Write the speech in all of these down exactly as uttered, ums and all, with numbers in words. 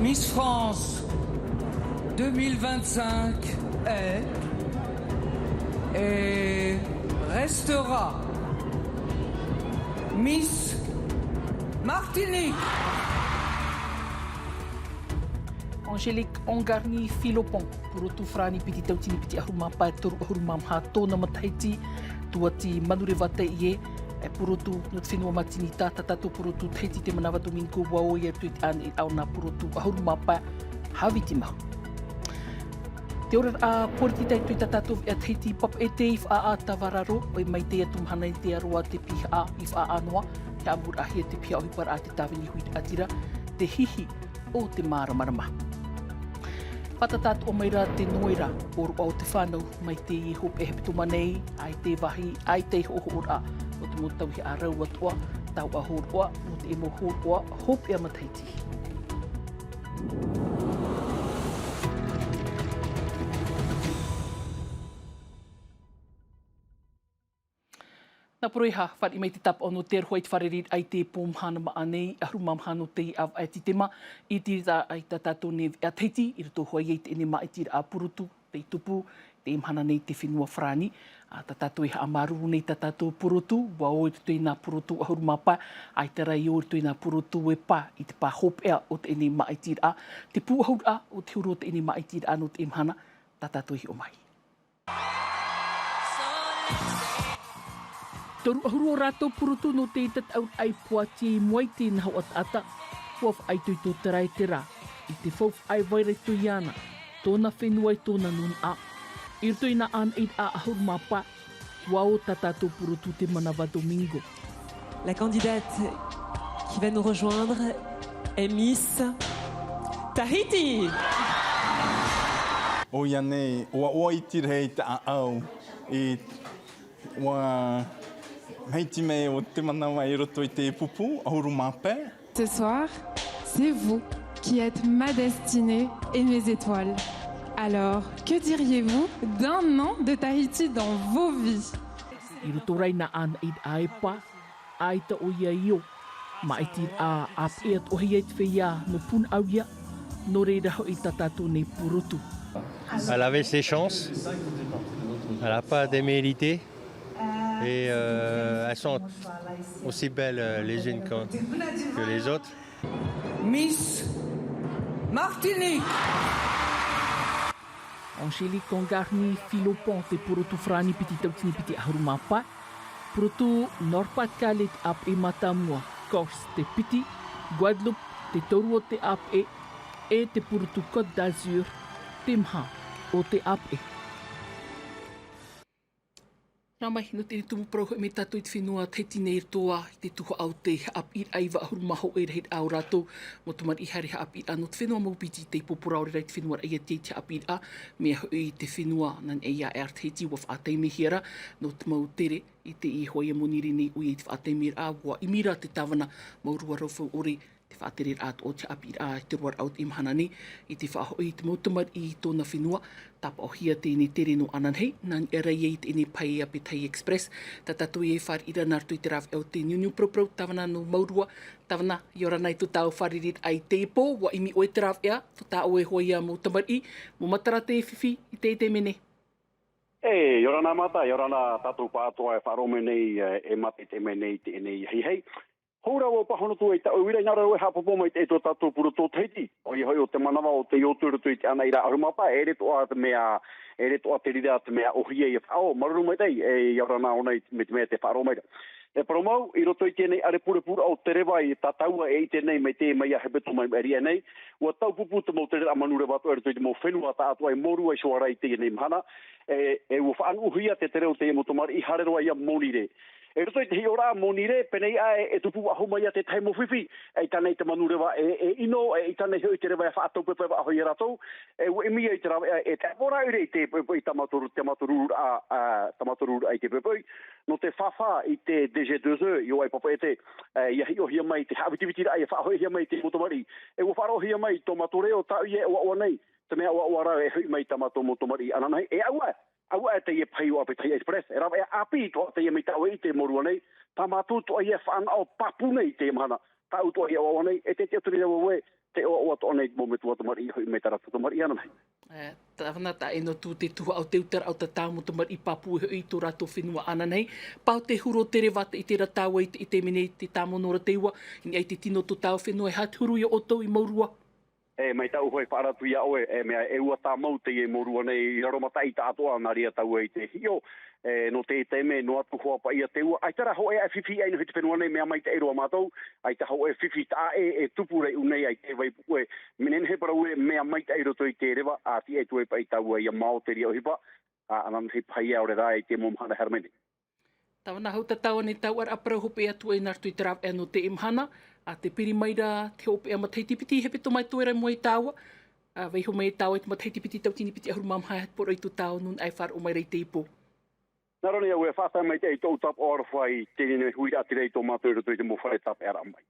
Miss France deux mille vingt-cinq est et restera Miss Martinique. Angélique Angarny Philopon, purotu farāni piti tautini piti ʻahuru mā pae toru ʻahuru mā maha tōna matahiti, tuati manureva teie, e purotu nō te fenua Matinita, tā tātou purotu Tahiti te Manava Domingo, ua ō ia i roto i te ʻānaʻiraʻa o nā purotu ʻahuru mā pae, Haviti Mahu. Te oraraʻa poritita i roto i tā tātou veʻa Tahiti, papeʻete i faʻaʻā tavararo, e mai teie atu mahana i te aroā te pihaʻa i faʻaʻā noa, e haʻamorahia te pihaʻa ʻohiparaʻa te tāvini huiraʻatira, te hihi o te māramarama. Fātata atoʻa mai rā te noera ʻōroʻa o te fānau, mai teie hopeʻa hepetoma nei, ʻaita e vāhi, ʻaita e hoʻohoʻoraʻa, ʻo te mau tauihaʻa rau atoʻa, taoʻa hōroʻa, nō te mau hōroʻa, hopeʻa matahiti. Nā poroiha, fāriʻi mai te tāpaʻo nō te aroha i te fārereiraʻa i te pō mahana maʻa nei, ʻahuru mā maha nō teie ʻāvaʻe Tītema, i te reira i tā tātou nei veʻa Tahiti, i roto hoʻi i teie nei māʻitiraʻa purotu, tei tupu, teie mahana nei te fenua Farāni, ā, tā tātou e haʻamāuruuru nei tā tātou purotu, ua ō i roto i nā purotu ʻahuru mā pae, ʻaita rā i ō i roto i nā purotu e pā, i te pā hopeʻa o teie nei māʻitiraʻa, te pūʻohuraʻa o te huru o teie nei māʻitiraʻa nō teie mahana, tā tātou e hiʻo mai. Toru ʻahuru o rātou purotu nō te tataʻuraʻa i Poitiers i mua i te nahoʻa taʻata, ua faʻaitoito terā e terā, i te faufaʻa e vai ra i roto iāna, tōna fenua e tōna nūnaʻa. I roto i nā ʻānaʻiraʻa ʻahuru mā pae, ua ō tā tātou purotu te Manava Domingo. La candidate qui va nous rejoindre est Miss Tahiti. ʻOia nei, ʻoaʻoa i te reira i te ʻāʻau, i, ʻua mahiti mai o te manava i roto i te pupu, ʻahuru mā pae. Ce soir, c'est vous qui êtes ma destinée et mes étoiles. Alors, que diriez-vous d'un an de Tahiti dans vos vies ? I roto rā i nā ʻānaʻiraʻa e pā, ʻaita ʻoia i ō. Māʻitiraʻa ʻāpeʻe atoʻahia i te feiā nō Punaʻauia, nō reira hoʻi tā tātou nei purotu. Elle avait ses chances, elle n'a pas démérité, et euh, elles sont aussi belles euh, les unes que, que les autres. Miss Martinique. Angélique Angarny Philopon te purotu Farāni piti tautini piti ʻahuru mā pae, purotu Nord-Pas-de-Calais te ʻāpeʻe mātāmua, Corse te piti, Guadeloupe te toru o te ʻāpeʻe, e te purotu Côte d'Azur te maha o te ʻāpeʻe. Nā mai, nō te tumu parau hoʻi mai tātou i te fenua Tahiti nei i roto ā i te tuhaʻa o te haʻapiʻiraʻa i vaʻahuru mā hōʻē rahiraʻa o rātou mau tamariʻi haere haʻapiʻiraʻa nō te fenua maupiti tei pōpō ra ʻore rā i te fenua raʻi ʻia tiʻa i te haʻapiʻiraʻa, mea hoʻi te fenua nā niʻa iā Air Tahiti ua faʻataimehia ra nō te mau tere i teie hoʻi e monirē nei ʻoia i te faʻataimeraʻa, ua ʻimi ra te tāvana mau rua rau fau ʻore te faʻatereraʻa atoʻa o te haʻapiʻiraʻa i te roaraʻa o teie mahana nei, i te faʻahoʻi i te mau tamariʻi i tōna fenua, tāpaʻohia teie nei tere nō ananahi, nā niʻa rā ia i teie nei pae ʻāpī Thai Express, tā tātou e fāriʻi ra nā roto i te rāveʻa o te niuniu paraparau, tāvana nō Maurua, tāvana, ʻia ora na i tō tāʻu fārereiraʻa i teie pō, ʻua ʻimi ʻoe i te rāveʻa, tō tāʻu e hoa ia mau tamariʻi, mau matara tē fifi i teie taime nei. E, ʻia ora na Mata, ʻia ora na tātou pāʻatoʻa e faʻaroʻo mai nei, e, e mātaʻitaʻi mai nei i teie nei ahiahi. Hou rā vau e pāhono atu ai i tāʻu uiraʻa, hinaʻaro vau e haʻapāpū mai i te, tō tātou purotu o Tahiti. ʻOia hoʻi, ʻo te manava o tei ō atu i roto i te ʻānaʻiraʻa ʻahuru mā pae, e ʻere atoʻa te mea, e ʻere atoʻa te reira te mea ʻōhie ia faʻaō. Māuruuru maitaʻi, e, ʻia ora na ʻōna i te, mai te mea tē faʻaroʻo mai ra. E parau mau, i roto i teie nei ʻārepurepuraʻa o te reva i tā tāua e ʻite nei mai te, mai iā hepetoma i maʻiri aʻe nei, ʻua taupupū te mau tereraʻa manureva atoʻa i roto i te mau fenua taʻatoʻa i Maurua i Suara i teie nei mahana, e, e ʻua faʻanuʻuhia te tere o teie mau tamariʻi haere roa ia Monirē. I roto i te hiʻoraʻa Monirē, pēneiaʻe e tupu faʻahou mai ia te tahi mau fifi, eʻita nei te manureva e, e ʻino, eʻita nei hoʻi te reva e faʻataupepe faʻahou ia rātou, e ʻua ʻimi ia i te rāveʻa e tae noa rā ʻoia i te poʻipoʻi tā mātou, tā mātou rururaʻa, ā, tā mātou rururaʻa i te poʻipoʻi, nō te fāfā i te D G deux E, ʻia ʻoaʻoa papeʻete, ā, ʻia hiʻohia mai te haʻavitivitivitiraʻa, ʻia faʻahoʻihia mai te mau tamariʻi. E ʻua faʻaroʻohia mai tō mātou reo, tāʻu ia e ʻoaʻoa nei, te mea ʻoaʻoa ra e hoʻi mai tā mātou mau tamariʻi ananahi. E ʻaua, ʻaua teie pahi o ʻāpī Thai Express, e rāveʻa ʻāpī atoʻa teie mai tāʻu e ʻite i Maurua nei, tā mātou atoʻa ia e fānaʻo pāpū nei i teie mahana, tāʻu atoʻa ia e ʻoaʻoa nei, e te, te ʻaturira vau ē, Te ʻoaʻoa toʻa nei te mau metua tamariʻi hoʻi mai tā rātou tamariʻi ananahi. E, tāvana taʻa ʻē noa atu te tuhaʻa o te utaraʻa o tāmau tamariʻi pāpū e hoʻi i tō rātou fenua ananahi. Pāʻo te huru o te reva te ʻite ra tāua i te, i te mene i te tāmau nō ra te ua, i niʻa i te tino o tō tāua fenua e aha te huru ia ʻoutou i Maurua. E, mai tāʻu hoʻi faʻaara atu iā ʻoe, e, mea e ua tāmau teie i Maurua nei, i raro mataʻi taʻatoʻa nā reira tāua i te hiʻo, e, nō te taime, noa atu hoʻi paʻi ia te ua, ʻaita rā hōʻē ʻae fifi ʻae nō te fenua nei, mea maitaʻi roa mātou, ʻaita hōʻē fifi taʻa ʻē, e tupu ra i ʻō nei, ʻaita e vai puʻe, mea nehenehe parau ē, mea maitaʻi i roto i te reva, ʻa tiʻa atu ai paʻi tāua ia mā o te reira ʻohipa, ʻa, ananahi paha ia ʻaore rā i te mau mahana e haere mai nei. Tāvana hau tātou ānei tauʻaraʻa parau hopeʻa atu ai nā roto i te rāveʻa nō teie mahana, ʻa te piri mai ra te hopeʻa matahiti piti, hepetoma e toe ra i mua ia tāua, ʻa vaiiho mai ia tāua i te matahiti piti, tautini piti ʻahuru mā maha, e poroʻi tō tāua nūnaʻa e faʻaroʻo mai ra i teie pō. Nā roto nei au e faʻatae maitaʻi i tōʻu tāpaʻo aroha i teie nei huiraʻatira i tō mātou i roto i te mau fare tāpeʻaraʻa mai.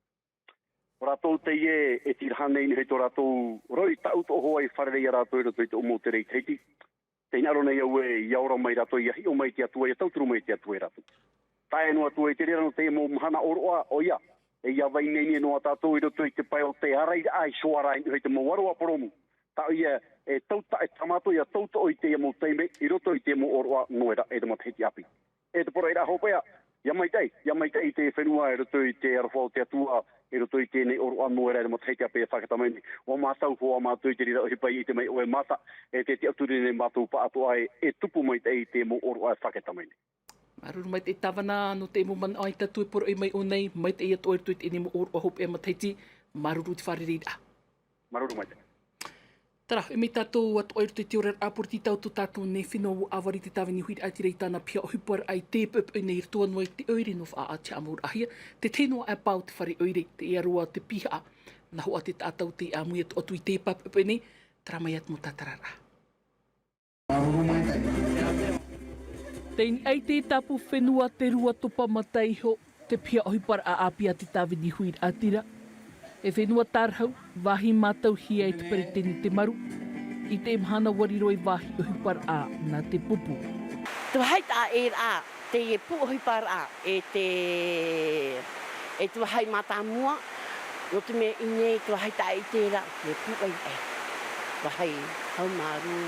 ʻO rātou teie e tīraha nei i niʻa i tō rātou roi taʻu toʻohoa i fārerei ia rātou i roto i te ʻōmou tere i Tahiti. Tē hinaʻaro nei au ē, ia ora mai rātou, ia hiʻo mai te Atua, ia tauturu mai te Atua ia rātou. Tae noa atu ai te reira nō teie mau mahana ʻōroʻa, ʻoia, e ia vai ineine noa tātou i roto i te pae o te ārairaʻa i Soara i niʻa i te mau aroa porōmu. Tāʻu ia e tau ta-, e tā mātou ia tauturu i teie mau taime, i roto i te mau ʻōroʻa Noera e te matahiti ʻāpī. E te poroʻi ra hopeʻa, ia maitaʻi, ia maitaʻi i te fenua i roto i te aroha o te Atua, i roto i teie nei ʻōroʻa Noera e te matahiti ʻāpī e fakahā mai nei. ʻUa mātau hoʻi mātou i te reira ʻohipa i ʻite mai ʻoe Mata, e te tiʻaturi nei mātou pāʻatoʻa e, e tupu maitaʻi i te mau ʻōroʻa e fakahā mai nei. Māuruuru maitaʻi tāvana nō te mau manaʻo i tātou e poroʻi mai ʻō nei, maitaʻi atoʻa i roto i teie nei mau ʻōroʻa hopeʻa matahiti, māuruuru te fārereiraʻa. Māuruuru maitaʻi. Terā, e mai tātou atoʻa i roto i te oraraʻa poritita o tō tātou nei fenua, ʻua ʻāvari te tāvini huiraʻatira i tāna piha ʻohiparaʻa i teie poʻipoʻi nei i roto noa i te ʻoire nō Faʻaʻāti Haʻamouraʻahia, te tino ʻāpī o te fare ʻoire, teie roa te pihaʻa. Nā hoʻi te taʻata o tei ʻāmui atu, atu i teie poʻipoʻi nei, terā mai atu mau tātararaʻa. Māuruuru maitaʻi. Tei niʻa i te tāpū fenua te rua topa mata iho, te piha ʻohiparaʻa ʻāpī a te tāvini huiraʻatira. E fenua tārahu, vāhi mātauhia e te peretiteni Temaru. I te mahana ʻua riro ei vāhi ʻohiparaʻa nā te pupu. Te vāhi taʻa ʻē ra, teie pū ʻohiparaʻa, e te, e te vāhi mātāmua, nō te mea i ʻō nei te vāhi taʻa ʻē ra, mea pūʻaiʻai. Vāhi haumārū,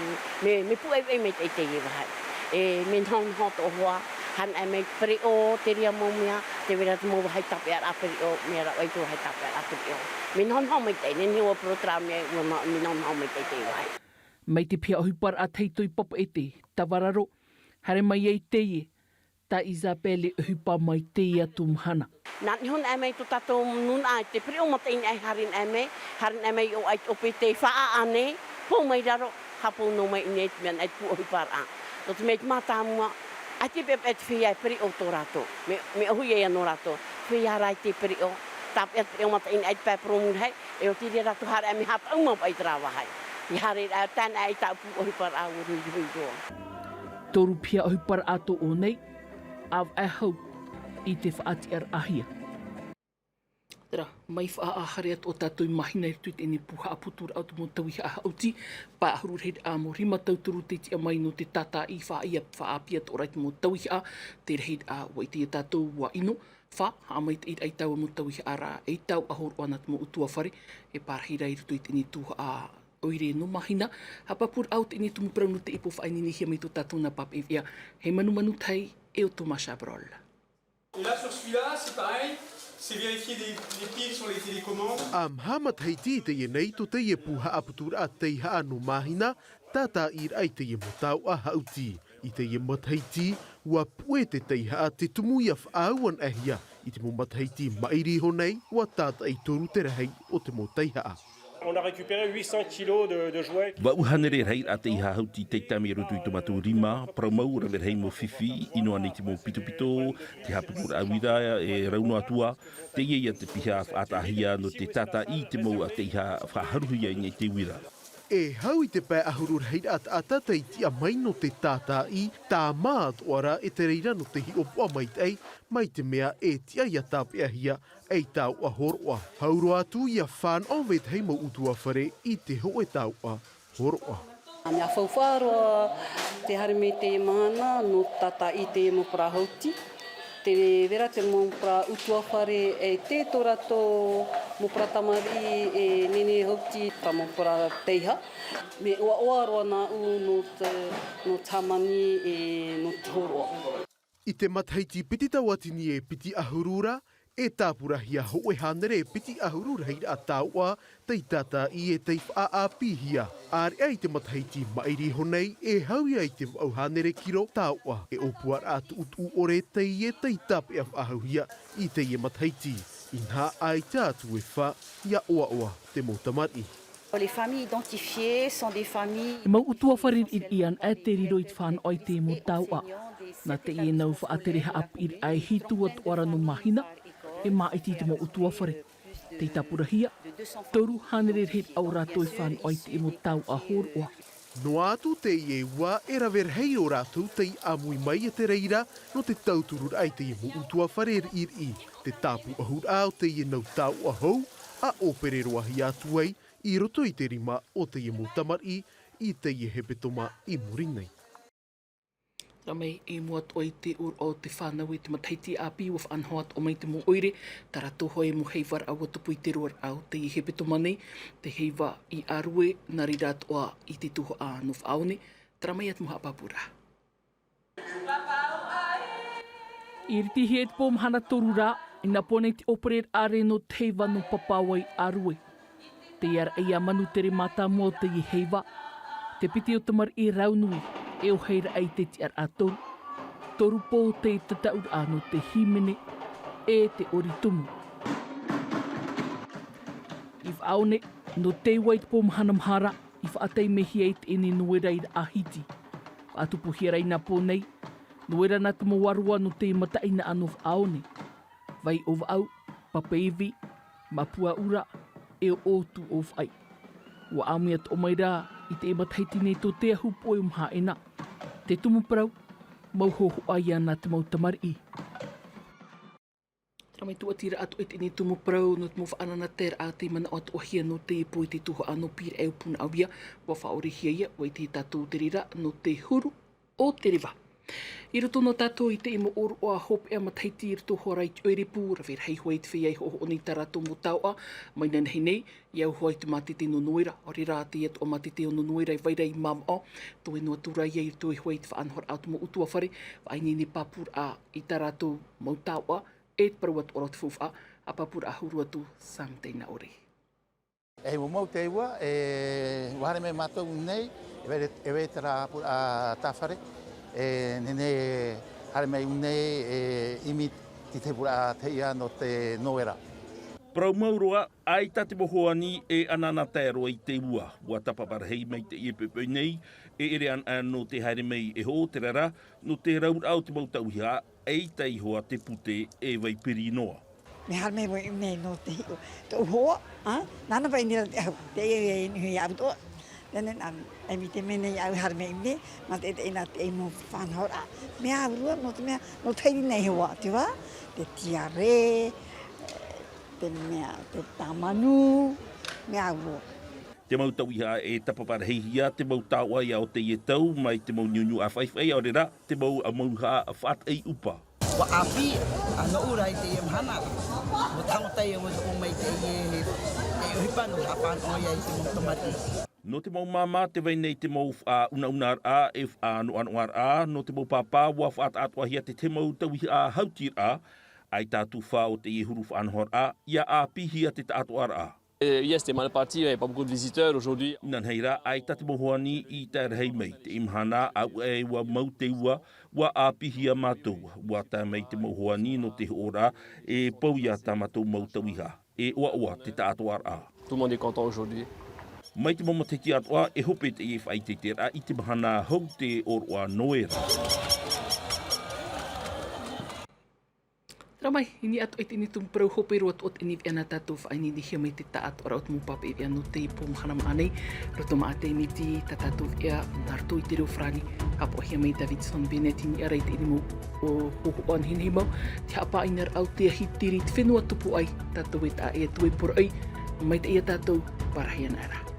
mea, mea pūʻaiʻai maitaʻi teie vāhi. E, mea nahonaho atoʻa hoʻi, haere mai te pereʻoʻo, te reira mau mea, tē vai ra te mau vāhi tāpeʻaraʻa pereʻoʻo, mea rave i te vāhi tāpeʻaraʻa pereʻoʻo. Mea nahonaho maitaʻi, nehenehe ʻua parau terā mea, ʻua ma-, mea nahonaho maitaʻi teie vāhi. Mai te piha ʻohiparaʻa tahito i Papeʻete, Tavararo, haere mai ai teie, tā Isabelle e ʻohipa mai teie atu mahana. Nā niʻa hoʻi mai tō tātou nūnaʻa i te pereʻoʻo mataʻeinaʻe haere mai, haere mai i ʻō ai te ʻope i te faʻaʻā nei, pou mai raro, haʻapou noa mai i ʻō nei te mea nā te pū ʻohiparaʻa. Nō te mea i te mātāmua, ʻaita e peʻapeʻa te feiā e pereʻoʻo tō rātou. Mea, mea ʻōhie ia nō rātou. Feiā rā i te pereʻoʻo, tāpeʻa te pereʻoʻo mataʻeinaʻe i te pae porōmu rahi, e ʻoti i reira rātou haere mai haʻataʻu mau paʻi terā vāhi. I haere ra, tae noa i tāʻu pū ʻohiparaʻa ʻua ruiruiroa. Toru piha ʻohiparaʻa tō ʻō nei, ʻa vaʻe hau i te faʻatiʻaraʻahia. Terā, mai faʻaʻā haere atoʻa tātou i Māhina i roto i teie nei pū haʻaputuraʻa o te mau tauihaʻa haʻuti, pae ʻahuru rahiraʻa mā rima tauturu tei tiʻa mai nō te tātaʻi faʻaʻāpī atoʻa ra i te mau tauihaʻa, te rahiraʻa ʻua ʻite ia tātou ʻua ʻino, fā, haʻamaitaʻiraʻa i taua mau tauihaʻa ra, e tau ʻa hōroʻa nā te mau ʻutuāfare, e pārahi ra i roto i teie nei tuhaʻa ʻoire nō Māhina, haʻapāpūraʻa o teie nei tumu parau nō te ipo faʻaineinehia mai tō tātou nā Papeʻete, hei manumanu tahi e ʻo Thomas Chabrol. Et là, sur celui-là, c'est pareil, c'est vérifier les, les piles sur les télécommandes. ʻA maha matahiti i teie nei tō teie pū haʻaputuraʻa teihaʻa nō Māhina, tātaʻiraʻa i teie mau taoʻa haʻuti. I teie matahiti, ʻua puʻe te teihaʻa te tumu ia faʻaauanaʻahia. I te mau matahiti maʻiri iho nei, ʻua tātaʻi toru te rahi o te mau teihaʻa. On a récupéré huit cents kilos de, de jouets. Vaʻu hānere rahiraʻa teihaʻa haʻuti tei tāmau i roto i tō mātou rima, parau mau, rave rahi mau fifi, ʻino ānei te mau pitopito, te haʻaputuraʻa uira, e rau noa atu ā, teie ia te piha faʻataʻahia nō te tātaʻi i te mau teihaʻa faʻaharuhia i niʻa i te uira. E hau i te pae ʻahuru rahiraʻa taʻata tei tiʻa mai nō te tātaʻi, tāmā atoʻa ra e te reira nō te hiʻopoʻa maitaʻi, mai te mea e tiʻa ia tāpeʻahia ei taoʻa hōroʻa. Hau roa atu ia fānaʻo vetahi mau ʻutuāfare i te hōʻē taoʻa hōroʻa. Mea faufaʻa roa te haere mai i teie mahana nō tātaʻi i teie mau parau haʻuti. Te vera te mau parau ʻutuāfare e te tō rātou mau parau tamariʻi e nehenehe hou te parau mau parau teiaha. Mea ʻoaʻoa roa nāʻu nō te, nō te hāmani e nō te hōroʻa. I te matahiti piti tauatini e piti ʻahuru ra, e tāpurahia hōʻē hānere e piti ʻahuru rahiraʻa taoʻa tei tātāʻi e tei faʻaʻāpīhia. ʻĀreʻa i te matahiti maʻiri iho nei, e hau ia i te vaʻu hānere kiro taoʻa e ʻōpuaraʻa tuʻutuʻu ʻore teie tei tāpeʻa faʻahouhia i teie matahiti. Inaha, ʻaita atu e fā, ʻia ʻoaʻoa te mau tamariʻi. Les familles identifiées sont des familles. E mau ʻutuāfare riʻiriʻi anaʻe te riro i te fānaʻo i te mau taoʻa. Nā teie nau faʻatere haʻapiʻiraʻa e hitu atu ra nō Māhina, e māʻiti te mau ʻutuāfare. Tei tāpurahia, toru hānere rahiraʻa o rātou e fānaʻo i te mau taoʻa hōroʻa. Noa atu teie ua e rave rahi o rātou tei ʻāmui mai i te reira nō te tautururaʻa i teie mau ʻutuāfare riʻiriʻi. Te tāpūʻohuraʻa o teie nau taoʻa hou, a ʻōpere roa hia atu ai i roto i te rima o teie mau tamariʻi i teie hepetoma i muri nei. Rā mai i mua atoʻa i te ʻōroʻa o te fānau i te matahiti ʻāpī, ʻua faʻanaho atoʻa mai te mau ʻoire, tā rātou hoʻi mau heivaraʻa ʻua tupu i te roaraʻa o teie hepetoma nei, te heiva i ʻĀrue, nā reira atoʻa i te tuhaʻa nō Faʻaone, terā mai ia te mau haʻapāpūraʻa. I ritihia i te pō mahana toru rā, i nā pō nei te ʻōpereraʻa rē nō te heiva nō Papaua i ʻĀrue. Tei ʻaraʻi ia Manu Tere mātāmua o teie heiva, te piti o tamariʻi rau nui, e ʻohiraʻa i te tiʻaraʻa toru. Toru pō tei tataʻuraʻa nō te hīmene, e te ʻori tumu. I Faʻaone, nō te ua i te pō mahana maha ra, i faʻataimehia i teie nei noera i Raʻahiti. Faʻatupuhia rā i nā pō nei, noera nā te mau ʻāroa nō te mataʻeinaʻa nō Faʻaone. Vai ʻo Vaʻu, Papeʻivi, Mapuaʻura, e ʻo ʻOtūʻōfaʻi. ʻUa ʻāmui atoʻa mai rā i te matahiti nei tō te ahu poʻe o Mahaʻena. Te tumu parau, mau hōhoʻa ia nā te mau tamariʻi. Terā mai tūʻatiraʻa atoʻa i teie nei tumu parau nō te mau faʻanahoraʻa tei manaʻo atoʻahia nō teie pō i te tuhaʻa nō Pīraʻe o Punaʻauia, ʻua faʻaʻorehia ia, ʻua ʻite tātou te reira nō te huru o te reva. I roto nō tātou i teie mau ʻōroʻa hopeʻa matahiti i roto hoʻi ra i te ʻoire pū, rave rahi hoʻi te feiā i hoʻohoʻo nei i tā rātou mau taoʻa, mai nānahi nei, i au hoʻi i te mātete nō Noera, ʻaore rā teie atoʻa mātete nō Noera i vai ra i Māmaʻo, toe noa atu rā ia i roto hoʻi i te faʻanahoraʻa o te mau ʻutuāfare, faʻaineine pāpūraʻa i tā rātou mau taoʻa, e te parau atoʻa ra o te faufaʻa, a pāpūraʻa huru atu, Sam Teinaʻore. E mau mau te ua, e, ʻua haere mai mātou nei, e vai, e vai terā pūraʻa tāfare, e, nehenehe haere mai nei, e, ʻimi te, te pūraʻa teiaha nō te Noera. Parau mau roa, ʻaita te mau hoani e anaanatae roa i te ua, ʻua tāpapa rahi mai teie poʻipoʻi nei, e ʻere anaʻe nō te haere mai e hoʻo, terā rā, nō te rauraʻa o te mau tauihaʻa, ʻaita iho ā te pute e vai piri noa. Mea haere mai vau i ʻō nei nō te hiʻo, tōʻu hoa, ā, nāna vai nei rā te ahu, teie e, e, e, e, au toa. Teie nei, ā, e mai te mea nei au haere mai i ʻō nei, mā te, te, nā te mau faʻanahoraʻa, mea au roa, nō te mea, nō te haere nei hoa, te vā, te tiare, te mea, te tāmanu, mea au roa. Te mau tauihaʻa e tāpapa rahihia te mau taoʻa ia o teie tau, mai te mau niuniu ʻāfaʻifaʻi, ʻaore rā, te mau, ā, mauhaʻa faʻataʻi ʻupa. ʻUa ʻāpī, ā, nōʻu rā i teie mahana, ʻua tāmata ia vau e hoʻo mai teie, e ʻohipa nō te haʻafānaʻo ia i te mau tamariʻi. Nō te mau māmā, tē vai nei te mau faʻaunaunaraʻa, e faʻanoʻanoʻaraʻa, nō te mau pāpā, ʻua faʻataʻatoʻahia te tahi mau tauihaʻa hautiraʻa, ʻaita atu fā o teie huru faʻanahoraʻa, ʻia ʻāpīhia te taʻatoʻaraʻa. Et hier, c'était mal parti, il y avait pas beaucoup de visiteurs. Aujourd'hui. Nānahi rā, ʻaita te mau hoani i tae rahi mai, teie mahana, auaʻe ʻua mau te ua, ʻua ʻāpīhia mātou, ʻua tae mai te mau hoani nō te hoʻoraʻa, e pau ia tā mātou mau tauihaʻa, e ʻoaʻoa te taʻatoʻaraʻa. Tout le monde est content aujourd'hui. Mai te mau matahiti atoʻa, e hope teie faʻaʻiteʻiteraʻa i te mahana hou te ʻōroʻa Noera. Terā mai, i niʻa atoʻa i teie nei tumu parau hope roa atoʻa teie nei veʻa nā tātou faʻaineinehia mai te taʻatoʻaraʻa o te mau pāpaʻi veʻa nō teie pō mahana maʻa nei, roto maʻa te miti, tā tātou veʻa, nā roto i te reo farāni, haʻapaʻohia mai Davidson Bennett i niʻa ra i teie nei mau, ō, hōhoʻa nehenehe mau, te haʻapaʻinaraʻa o te ahi tere i te fenua tupu ai, tātou e taʻa ʻē atu e poroʻi, maitaʻi ia tātou, pārahi ana rā.